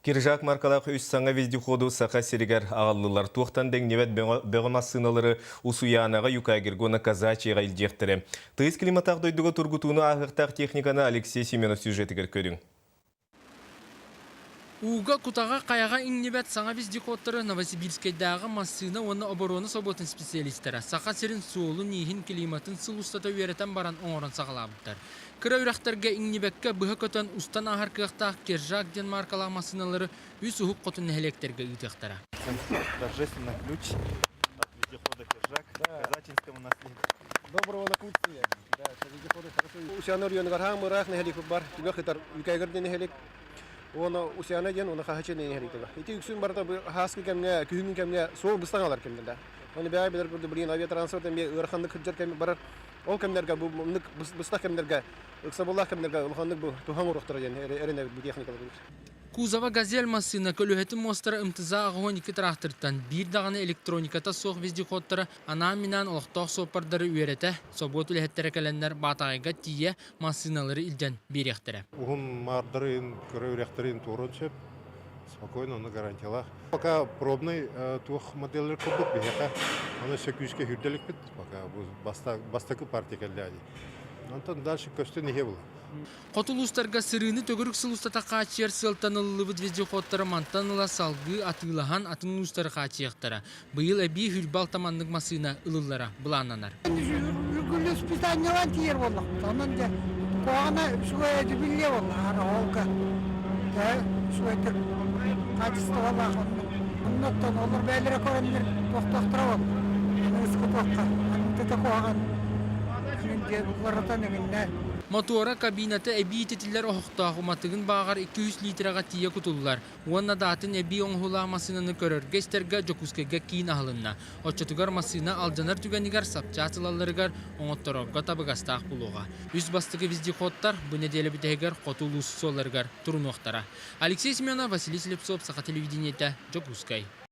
Киржак маркалаах үс саҥа вездеходу Саха сиригэр аҕаллылар. Туохтан дэҥнибэт бөҕө массыыналары Усуйаанаҕа, Юкагирга уонна Казачьеҕа илдьиэхтэрэ. Тыйыс климатаах дойдуга тургутууну ааһыахтаах техниканы Алексей Семенов сюжетыгар көрүҥ. Ууга, кутаҕа, хайаҕа иҥнибэт саҥа вездеходтары Новосибирскайдааҕы массыына уонна оборуона собуотун специалистара Саха сирин суолун-ииһин, климатын сыл устата үөрэтэн баран оҥорон саҕалаабыттар. Кыра үрэхтэргэ иҥнибэккэ быһа көтөн устан ааһар кыахтаах Кержак диэн мааркалаах массыыналары үс уһук хоту нэһилиэктэргэ ыытыахтара. Торжественно ключ от вездехода Кержак казачинскому наследию. Доброго напутствия. Да, вездеходы хорошо. Усяна оройуонугар хаам ыраах нэһилик бар, түгэх ытар Үкээгэр диэн нэһилик. Уонна Усяна диэн уонна Хаһачы диэн нэһилик бар. Ити үксүн барыта хааскы кэмҥэ, күһүҥҥү кэмҥэ суол быстаҥ алар кэмнэр да. Оны бэйэ билэр курдук билигин авиатранспорт эмиэ ыараханнык кырдьар кэм барар. Ол кэмнэргэ бу муннук быстах кэмнэргэ ыксабыллаах кэмнэргэ улаханнык бу туһаҥ уруохтара диэн эрэнэбит бу техникаларбыт. Кузова «Газель» массыына көлүөһэтин муостара МТЗ 82 тыраахтыртан биир даҕаны электрониката суох вездеходтара анаан-минээн олохтоох суоппардары үөрэтэ, собуот үлэһиттэрэ кэлэннэр Баатаҕайга тиийэ массыыналары илдьэн биэриэхтэрэ. Уһун маардарын, кыра үрэхтэрин туоруон сөп. Спокойно, ону гарантиялаах. Пока пробный туох моделлер курдук биһиэхэ аны өссө күүскэ үрдэликпит. Пока бу бастакы партия кэллэ дии. Онтон дальше көстөн иһэ була. Хоту улуустарга сырыыны төгүрүк сыл устата хааччыйар сыалтан ылыллыбыт вездеходтары мантан ыла салгыы атыылаһан атын улуустары хааччыйыахтара. Быйыл эбии хүрбэ алтаманнык массыына ылыллара былааннанар. Испытаниелаан тиийэр буоллахпыт. Онон дьэ куһаҕана үчүгэй биллиэ буолла. Аара дьэ үчүгэйдик хаачыстыбалаах оннук. Оннуттан олор бэйэлэрэ көрөннөр туохтаахтара буолла. Аныгыскы туохха аныгыта куһаҕан диэн уларытан эҥиннээн. Мотуора кабината эбии ититиллэр оһохтоох уматыгын бааҕар 200 литрэҕэ тиийэ кутуллар уонна даатын эбии оҥоһуулаах массыынаны көрөргө-истэргэ Дьокуускайга киин аһылынна. Оччотугар массыына алдьанар түгэнигэр сапчаас ылалларыгар оҥотторорго табыгастаах буолуоҕа. Үс бастакы вездеходтар бу нэдиэлэ бүтэһигэр хоту улуус суолларыгар турунуохтара. Алексей Семенов, Василий Слепцов, Саха телевидениетэ, Дьокуускай.